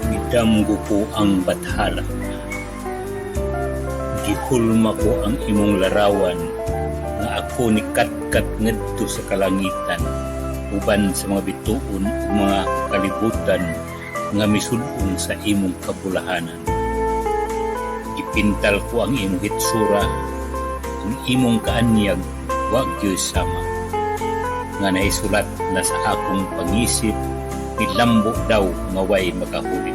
Gidamgo ko ang bathala. Gihulma ko ang imong larawan nga ako nikatkat ngadto sa kalangitan uban sa mga bituon ug mga kalibutan nga misud-on sa imong kabulahanan. Gipintal ko ang imong hitsura, ang imong kaanyag wa gyoy sama nga nahisulat na sa akong pangisip, nilambo daw nga way makahulit.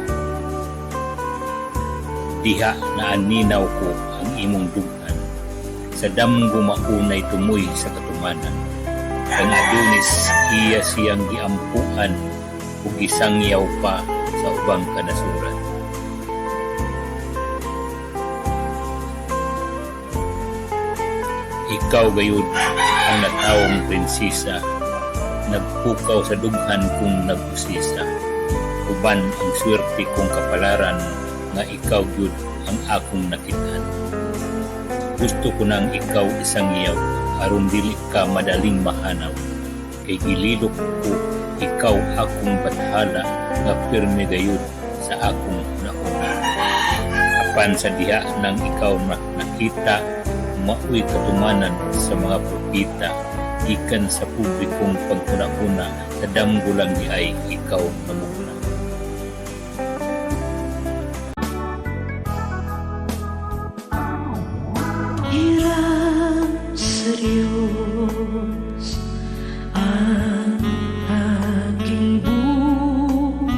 Diha naaminaw ko ang imong dughan. Sa damgo maunay tumoy sa katumanan. Kang Adonis iya siyang giampuan ug gisangyaw pa sa ubang kanasuran. Ikaw gayud ang natawong prinsesa, nagpukaw sa dughan kong nag-usisa. Uban ang swerte kong kapalaran nga ikaw gyud ang akong nakit-an. Gusto ko nang ikaw isangyaw aron dili ka madaling mahanaw. Kay gililok ko ikaw akong bathala nga pirmi gayud sa akong hunahuna. Apan sa diha nang ikaw na nakita, maoy katumanan sa mga propeta gikan sa publikong paghuna-huna, sa damgo lang diay ikaw namugna. Hiram sa Diyos ang aking buhay.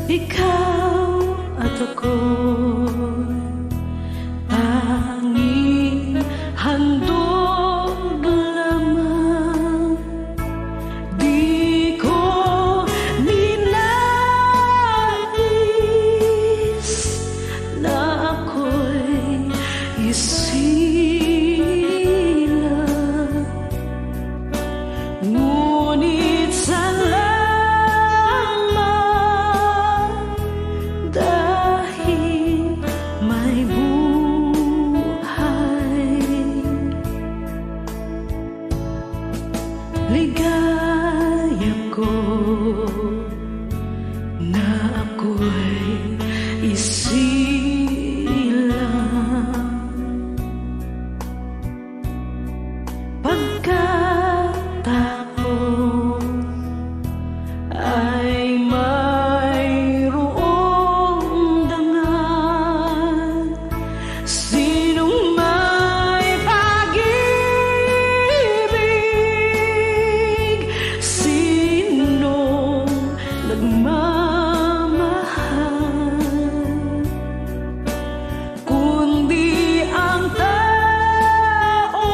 Ikaw at ako tanging handog lamang. Di ko ninais na ako'y isilang. Ngunit salamat dahil may buhay. Ligaya ko na ako'y isilang. Pagkatapos ay mayroong dangal. Sinong may pag-ibig, sinong nagmamahal, kundi ang tao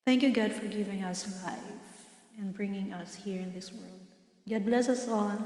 Thank you, God, for giving us life and bringing us here in this world. God bless us all.